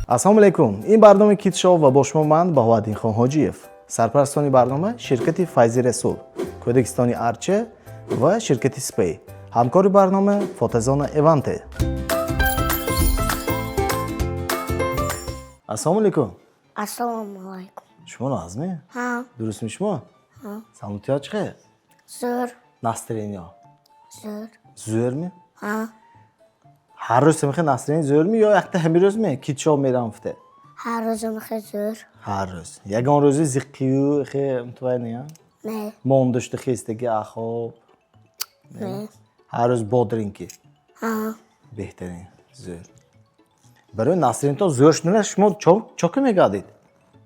Ассалому алайкум, ин барномаи Кидшоу ва бо шумо ман, Баҳоаддинхон Ҳоҷиев. Сарпарастони барнома ширкати Файзи Расул, Кӯдакистони Арча ва ширкати Спей. Ҳамкори барнома фотозона Эванте. Ассалому алайкум. Ассалому алайкум. Шумо нағзми? Ҳа. Дурустми шумо? Саломатиҳо чӣ хел? Зӯр. Настроение ҳо? Зӯр. Зӯрми? Ҳа. Ҳар рӯз ҳамихел настроение зӯрми ё якта ҳамин рӯзми кидшоу мерам гуфте? Ҳар рӯз ҳамихел зӯр. Ҳар рӯз. Ягон рӯзи зиққию хе мутавай не? Не. Мондушти хестаги ахоб? Не. Ҳар рӯз бодренький? Ҳа. Беҳтарин, зӯр. Барои настроение тон зӯр шудана шумо чо ки мегардед?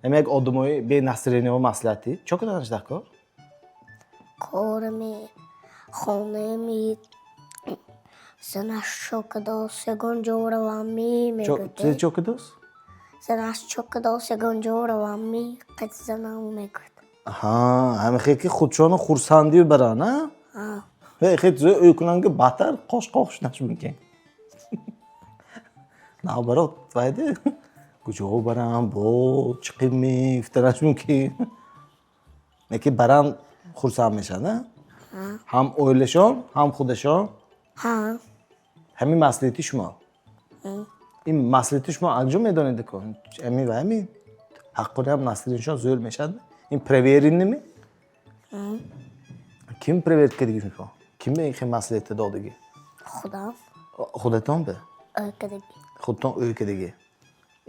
Ҳам як одамои бе настроение ҳо маслиҳатӣ чо карданаш дар кор? Корами, хонами, занаш чо кадост, ягон ҷо равамми мегӯяд. Чизе чо кадост? Занаш чо кадост, ягон ҷо равамми, қад занам мегӯяд. Аҳа, ҳамихе ки худшону хурсандию баранд, а? Ҳа. Хе чизе ӯ кунанд ки баъдтар қош қоқ шуданаш мумкин. Наоборот, вайде куҷо барам, бо чиқими гуфтанаш мумкин. Лекин баранд хурсанд мешаванд, а? Ҳам оилашон, ҳам худашон. Ҳа. Ҳамин маслиҳати шумо. Ин маслиҳати шумо аз куҷо медонед ко? Ҳамин ва ҳамин ҳаққони ҳам настроение шон зӯр мешавад? Ин проверенный ми? Ким проверка кардиги шумо? Ким ба ин хел маслиҳата додагӣ? Худам. Худатон ба? Ӯ кардагӣ. Худатон ӯ кардагӣ.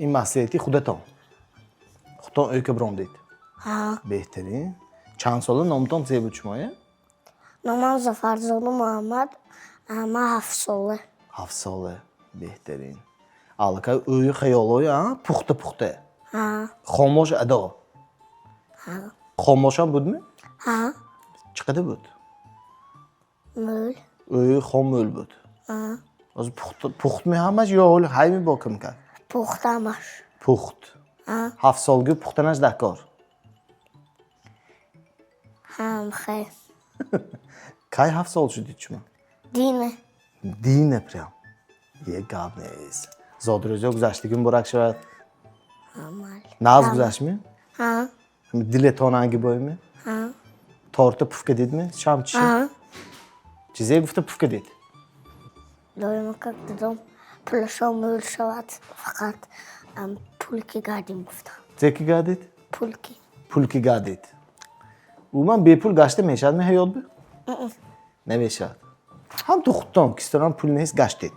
Ин маслиҳати худатон. Худатон ӯ ка биромдед. Ҳа. Беҳтарин. Чанд сола, номатон зе буд шумоя? Номам Зафарзоду Муҳаммад, ман 7 сола. 7 сола. Беҳтарин. Аллакай ӯю хаёлои, а? Пухта пухта. Ҳа. Хомӯш адо. Ҳа. Хомӯшам будми? Ҳа. Чӣ қадар буд? Мӯл. Ӯи хом мӯл буд. Ҳа. Ҳозир пухт пухтми ҳамаш ё ҳоли ҳайми бо ким кард? Пухт ҳамаш. Пухт. Ҳа. 7 солгӣ пухтанаш дар кор. Ҳам хел. Кай 7 сол шудид шумо? Дина. Дина прям. Е, гап нест. Зодрӯзиҳо гузаштагӣ муборак шавад. Амал. Нағз гузаштми? Ҳа. Дилетон анги бойми? Ҳа. Торта пуф кардидми? Шам чиши? Ҳа. Чизе гуфта пуф кардид? Доимо как дидом пулашон мӯл шавад, фақат пулки гардим гуфтам. Зе ки гардид? Пулки. Пул ки гардид. Умуман бепул гашта мешавад ми ҳаёт бу? Намешавад. Ҳам ту худтон кистонам пул нест гаштед.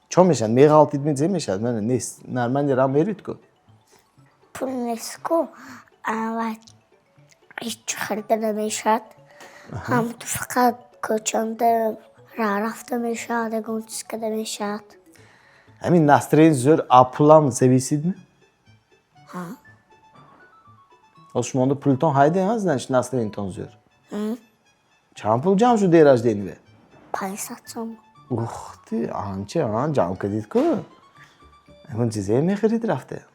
Чо мешавад? Меғалтидми, зе мешавад? Мана нест. Нормально рам мерид ку. Пул нест ку, ва ҳеҷ харида намешавад. Ҳам ту фақат кӯчанда раҳ рафта мешавад, ягон чиз карда мешавад. Ҳамин настроение зӯр а пулам зависит ми? Ҳа. Ҳозир шумонда пултон ҳайде, ҳа, значит, настроение тон зӯр. Чанд пул ҷамъ шуд день рождения? 500 сом. Ух ты, анча, а, ҷамъ кардид ку. Ягон чизе мехарид рафта?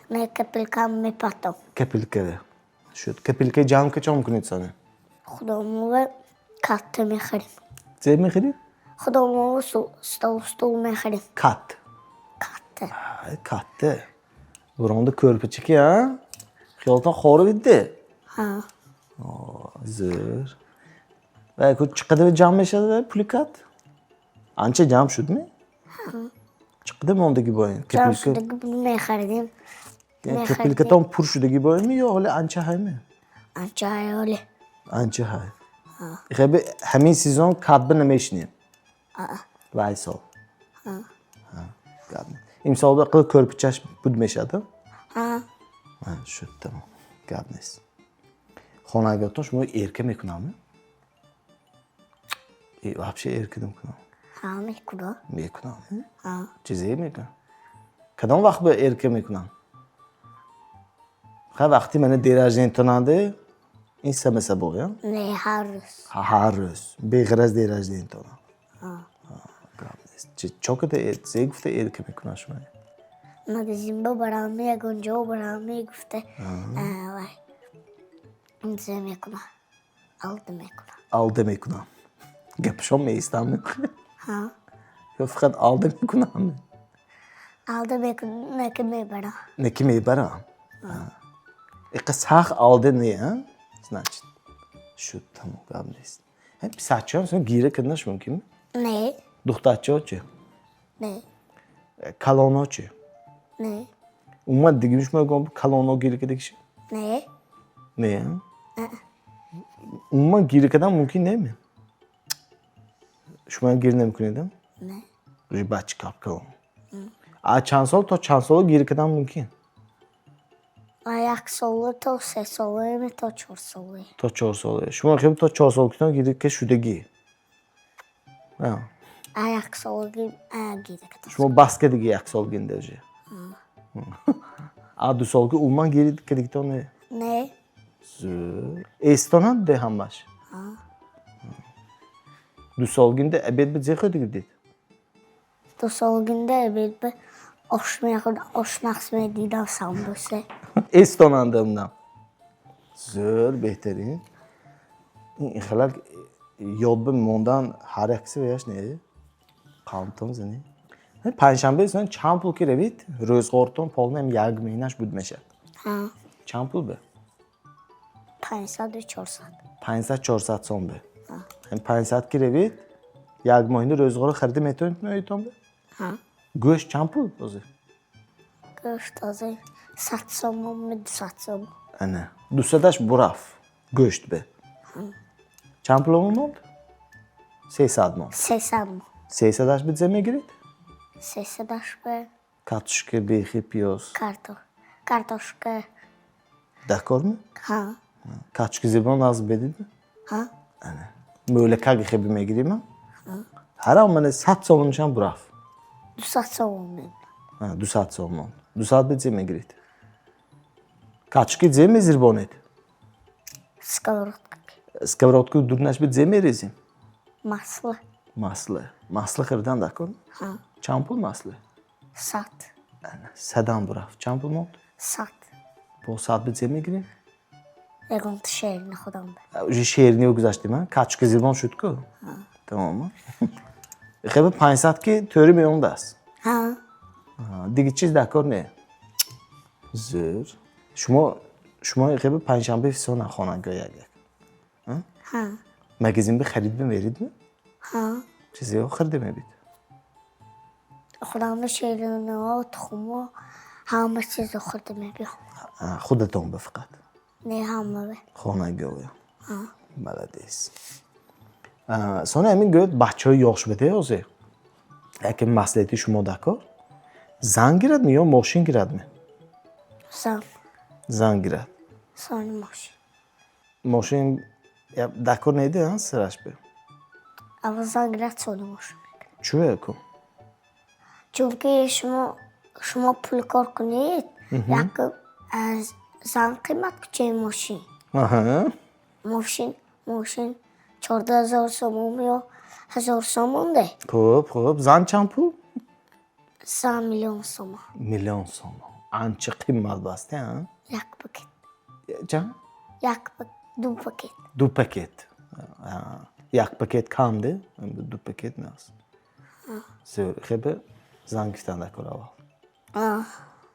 Не, копилкам мепартом. Копилка. Шуд. Копилкаи ҷамъ ка чо мекунед соне? Худомова катта мехарем. Зе мехарид? Худомова стол, стул мехарем. Кат. Катта. Ай, катта. Буронда ko'rpacha-ki, a? Xiyoldan xorib edi. Ҳа. Zo'r. Va ku chiqidi jam mешавад пули кат? Анча ҷамъ шудми? Chiqidi мондагӣ боин? Ҷамъ шудаги мехаридем. Копилка тон пур шудагӣ боинми ё ҳоли анча ҳайми? Анча ҳайоли. Анча ҳай. Хеби ҳамин сезон катба намешинем. Вай сол. Гап. Имсол қил ko'rпичаш буд мешавад? Ҳа. Ҳа, шуд, тамом. Гап нест. Хонагиётон шумо эрка мекунамми? Вообще эрка мекунам. Ҳа, мекунам. Мекунам. Ҳа. Чизе мекунам. Кадом вақт ба эрка мекунам? Ха, вақти мана день рождения тонанде ин само собой, а? Не, ҳар рӯз. Ҳар рӯз. Беғараз день рождения тонам. Гап нест. Чо када зе гуфта эрка мекунам шумо? Магазин бабарам, ягон ҷо барам гуфта, вай зе мекунам. Алда мекунам. Алда мекунам. Гапшон меистам? Ҳа. Ё фақат алда мекунам? Алда неки мебарам. Неки мебарам. Иқа сах алда не, а? Значит, шуд, тамом, гап нест. Писарчаҳо гира карданаш мумкин? Не. Духтарчаҳо чӣ? Не. Калонҳо чӣ? Не. Умуман дигими шумо ягон калонҳо гира кардагиша? Не. Не? Умуман гира кардан мумкин неме? Шумо гир намекунед? Не. Уже бача кап-калон. А чанд сол то чанд сола гир кардан мумкин? 1 сола то 3 сола то 4 сола. То 4 сола. Шумо хел то 4 солагитон гира ка шудагӣ? 1 солагӣ гира кардам. Шумо бас кардагӣ 1 солагинда уже? А 2 солагӣ умуман гир кардагитон не? Не. Зӯр. Эстонанд де ҳамаш? 2 солагинда обед ба зе хӯрдагӣ будед? 2 солагинда обед ба ош мехӯрдам, ош нақс медидам, самбуса. Эстонанда унам. Зӯр, беҳтарин. Ин хелак ёд ба мондан ҳар якси ваяш не? Қавмтон зани. Панҷшанбе чанд пул ки равид, рӯзғортон полный як меҳнаш буд мешавад? Чанд пул бе? 500, 400. 500, 400 сом бе. 500 ки равид, як моҳини рӯзғоро харида метавонед меоитон бе? Гӯшт чанд пул ҳозир? Гӯшт ҳозир 100 сомон, 200 сом. Ана, 200-аш бурафт гӯшт бе. Чанд пуломон монд? 300 монд. 300 монд. 300-аш бе зе мегиред? 300-аш бе Картошка, бехи, пиёз. Картошка. Дакор ми? Ҳа. Картошка зебон нағз бедидми? Ҳа. Ана. Мӯлакак хеби мегирима? Ҳарам мана 100 сомонашам бурафт. 200 сомон мемонад. 200 сом монд. 200 бе зе мегиред? Картошка зе мезирбонед? Сковородка. Сковородка дурнаш бе зе мерезем? Масло. Масло. Масло харидан дакор? Ҳа. Чанд пул масло? 100. Ана, 100-ам бурафт. Чанд пул монд? 100. Бо 100 бе зе мегирем? Ягонта шерини худам бе. Уже шериниро гузаштем, а? Картошка зирбон шуд ку? Тамом. Хеба 500 ки тӯри меондааст. Ҳа. Диги чиз дакор не. Зӯр. Шумо хеба панҷшанбе фисона хонагоҳ як як. Ҳа. Магазин бе харид бимеридми? Ҳа. Чизеҳо харида мебид? Худам бе шериниҳо, тухмҳо, ҳама чизо хӯрда мебиём. Худатон бе фақат? Не, ҳама бе. Хонагоҳ. Молодец. Сони ҳамин гӯяд, бачаҳои ёш беде ҳозир. Яке маслиҳати шумо дакор? Зан гирадми ё мошин гирадми? Зан. Зан гирад. Сони мошин. Мошин дакор неди, а сараш бе? Аввал зан гирад, сони мошин мегирад. Чӯя ку? Чунки шумо пул кор кунед, як зан қимат кучаи мошин. Мошин 14 000 сомон ё 1000 сомон де. Хуб, зан чанд пул? Зан миллион сомон. Миллион сомон. Анча қимат басте, а? Як пакет. Чанд? Як, ду пакет. Ду пакет. Як пакет кам де, ду пакет нест. Зӯр, хебе зан гирифтан дакор аввал.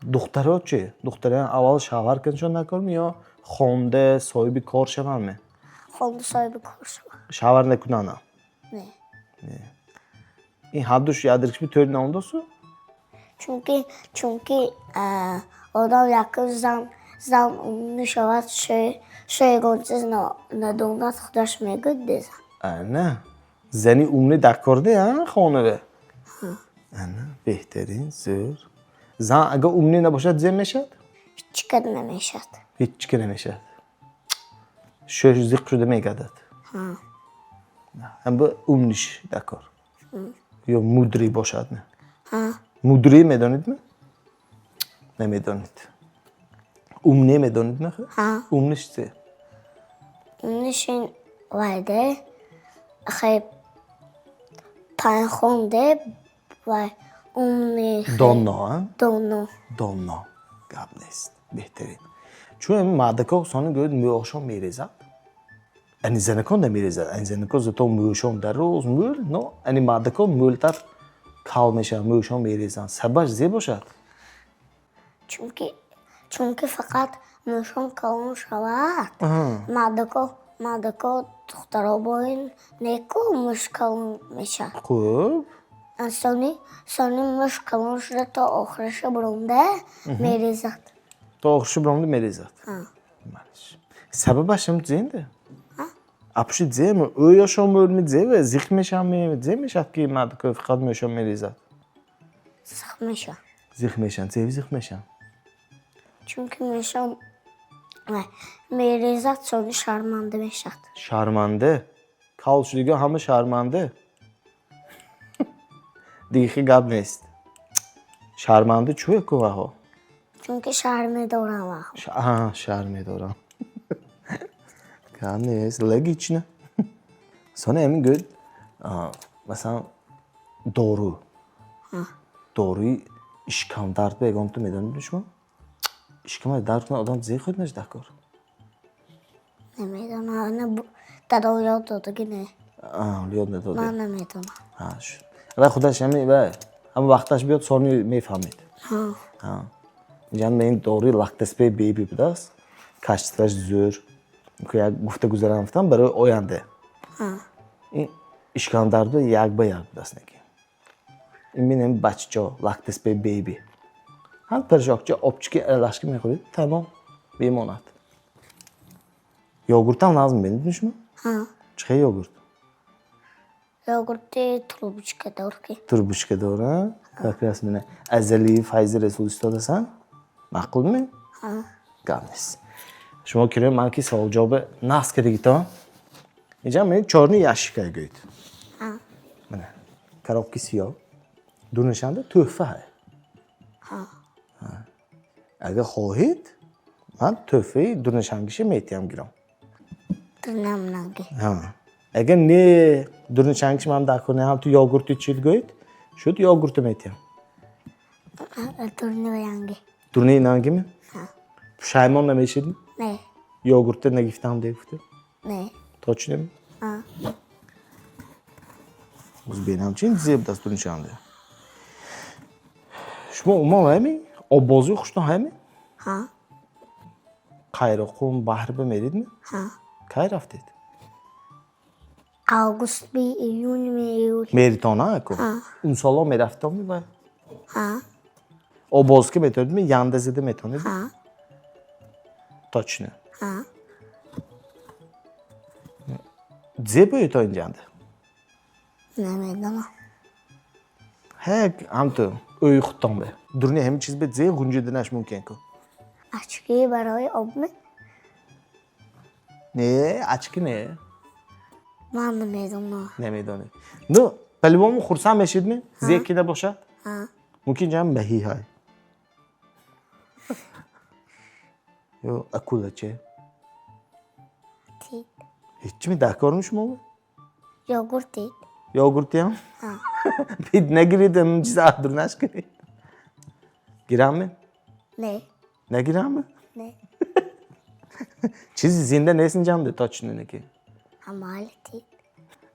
Духтаро чӣ? Духтарон аввал шавҳар куншон дакорми ё хонда соҳиби кор шавандме? Хонда соҳиби кор шаванд. Шавҳар накунанд? Не. Ин ҳардуш ядрикшби тӯри наондосу? Чунки одам якум зан мешавад, шоягон чиз надонад, худаш мегӯяд де зан. Ана, зани умри дакорде, а хонаве? Ана, беҳтарин, зӯр. Зан агар умрӣ набошад, зе мешавад? Ҳеҷ кар намешавад. Ҳеҷ ки намешавад. Шӯш зиқ шуда мегардад. Ҳам умный ш дакор. Ё мудрый бошад не? Мудрый медонедми? Намедонед. Умный медонед не? Умный ш чи? Умный ш ин вайде хе панхонде вай умный. Доно, а? Доно. Доно. Гап нест. Беҳтарин. Чун ҳамин мардако сони гӯяд, мӯошон мерезад. Ани занакон намерезад. Ани занакон зато мӯшон дароз мӯл, но ани мардако мӯлтар. Кал мешаванд, мӯшон мерезанд. Сабабаш зе бошад? Чунки фақат мӯшон калон шавад, мардако, мардако, духтаро боин неку мӯш калон мешавад. Хуб. Сони мӯш калон шуда, то охириша буронда мерезад. То охириша буронда мерезад. Сабабаш ҳам зенда? Апуши зе ӯ ёшон зе зиқ мешаванд, зе мешавад, ки мардако фақат мӯшон мерезад? Зиқ мешавад. Зиқ мешаванд. Зеви зиқ мешаванд? Чунки мӯшон мерезад, сони шарманда мешавад. Шарманда? Кал шудига ҳама шарманда? Дигихи гап нест. Шарманда чӯ ку ваҳо? Чунки шарм медорам ваҳо. Шарм медорам. Гап нест, логично. Сони ҳамин гӯд, масалан, дору. Доруи ишкамдард ба ягон ту медонед шумо? Ишкама дард кунад, одам зе худ мешавад кор? Намедонам, дадо ёд додаги не. Ёд надода. Ман намедонам. Ва худаш ҳами ва ҳама вақташ биёд, сони мефаҳмед. Инҷа ин доруи Лактаспе Беби будааст. Качество ш зӯр. Як гуфта гузарам, гуфтам, барои оянда. Ин ишкамдарду як ба як будааст неки. Ин бинем, бачачо, Лактаспе Беби. Ҳам порошок ча обчики аралашки мехӯред, тамом, бемонад. Йогуртам нағз мебинед шумо? Чӣ хел йогурт? Йогурти трубочка дор ки. Трубочка дора? Как раз мена Азали Файзи Расул истодасан? Маъқулми? Гап нест. Шумо кирем, ман ки савол ҷавоби нағз кардагитон. Инҷа мебинед, чёрный ящик а гӯед. Мана коробки сиёҳ. Дурнишанда тӯҳфа ҳай. Агар хоҳед, ман тӯҳфаи дурнишангиша метиҳам, гиром. Дурнамнанги. Агар не, дурнишангиш ман дар кор не, ҳам ту йогурти чид гӯед, шуд, йогурту метиҳам. Дурниянги. Дурни нангими? Пушаймон намешидми? Не. Йогуртта нагифтам де гуфта? Не. Точно? Боз бинам, чи зеб даст дурнишанда. Шумо умуман ҳами оббозии хуштон ҳами? Ҳа. Қайроқум баҳр ба меридми? Ҳа. Кай рафтед? Август би, июн ми, июл. Меритона ку? Он солҳо мерафтоми вай? Ҳа. Оббоз ки метавонидми, янда зида метавонид? Ҳа. Точно? Ҳа. Зебои то инҷанда? Намедонам. Ҳак ҳамту ӯи худтон бе. Дурни ҳамин чиз бе зе ғунҷиданаш мумкин ку? Очки барои обми? Не, очки не. Ман намедонам. Намедонед. Ну, по-любому хурсанд мешидми? Зе кида бошад? Ҳа. Мумкин ҷам маҳӣ ҳай. Ё акула че? Тид. Ҳеччи дар корми шумо? Йогурт тид. Йогуртиам? Ҳа. Бит нагиред, ҳамин чиз дурнаш кунед. Гирамми? Не. Нагирамми? Не. Чизи зинда нест инҷамде, точно неки? Ҳамали тид.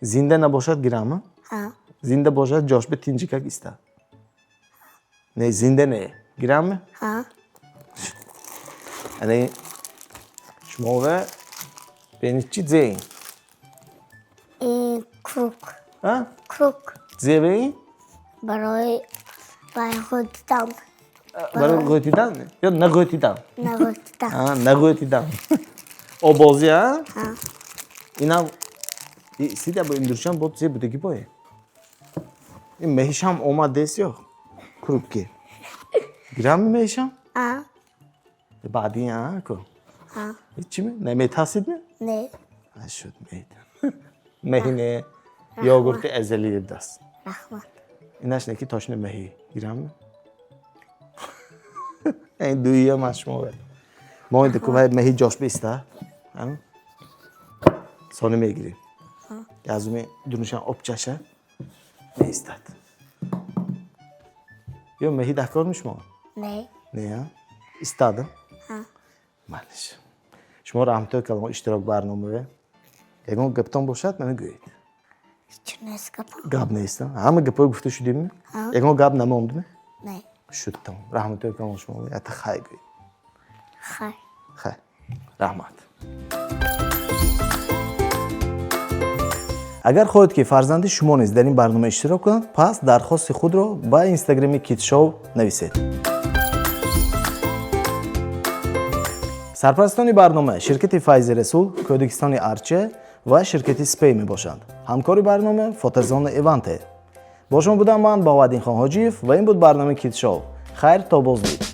Зинда набошад, гирамми? Ҳа. Зинда бошад, ҷош бе тинҷикак истад. Не, зинда не. Гирамми? Ҳа. Ана шумова бинед, чи зе ин? Ин круг. А? Круг. Зебе ин? Барои ғӯтидан. Барои ғӯтидан ё нағӯтидан? Нағӯтидан. Нағӯтидан. Обозӣ, а? Ҳа. Инам сида бо индуршан бо зе будаги бое. Ин меҳишам омад дес ё? Круг ки. Гирамми меҳишам? А. Баъди а ку. Ҳа. Ҳечи ми? Наметарсидми? Не. Шуд, меҳ. Меҳи не. Йогурти азали даст. Раҳмат. Инаш неки точно меҳи. Гирамми? Ин дуиям аз шумо. Мо инда ку вай меҳи ҷош биста. Сони мегирем. Язуми дунушан обчаша меистад. Ё меҳи дар кор шумо? Не. Не, а? Истада? Ҳа. Малиш. Шумо раҳматои калон иштирок барномаве. Ягон гаптон бошад, мана гӯед. Ҳеч. Нест гапам. Гап нест, ҳама гапҳои гуфта шудем? Ягон гап намондме? Не. Шуд, тамом. Раҳматои калон шумо. Ята хай гӯед. Хай. Хай, раҳмат. Агар хоҳед, ки фарзанди шумо низ дар ин барнома иштирок кунад, пас дархости худро ба инстаграми Кидшоу нависед. Сарпарастони барнома ширкати Файзи Расул, Кӯдакистони Арча ва ширкати Спей мебошанд. Ҳамкори барнома фотозона Эванте. Бо шумо будам ман, Баҳоваддинхон Ҳоҷиев, ва ин буд барномаи Кидшоу. Хайр, то боздид.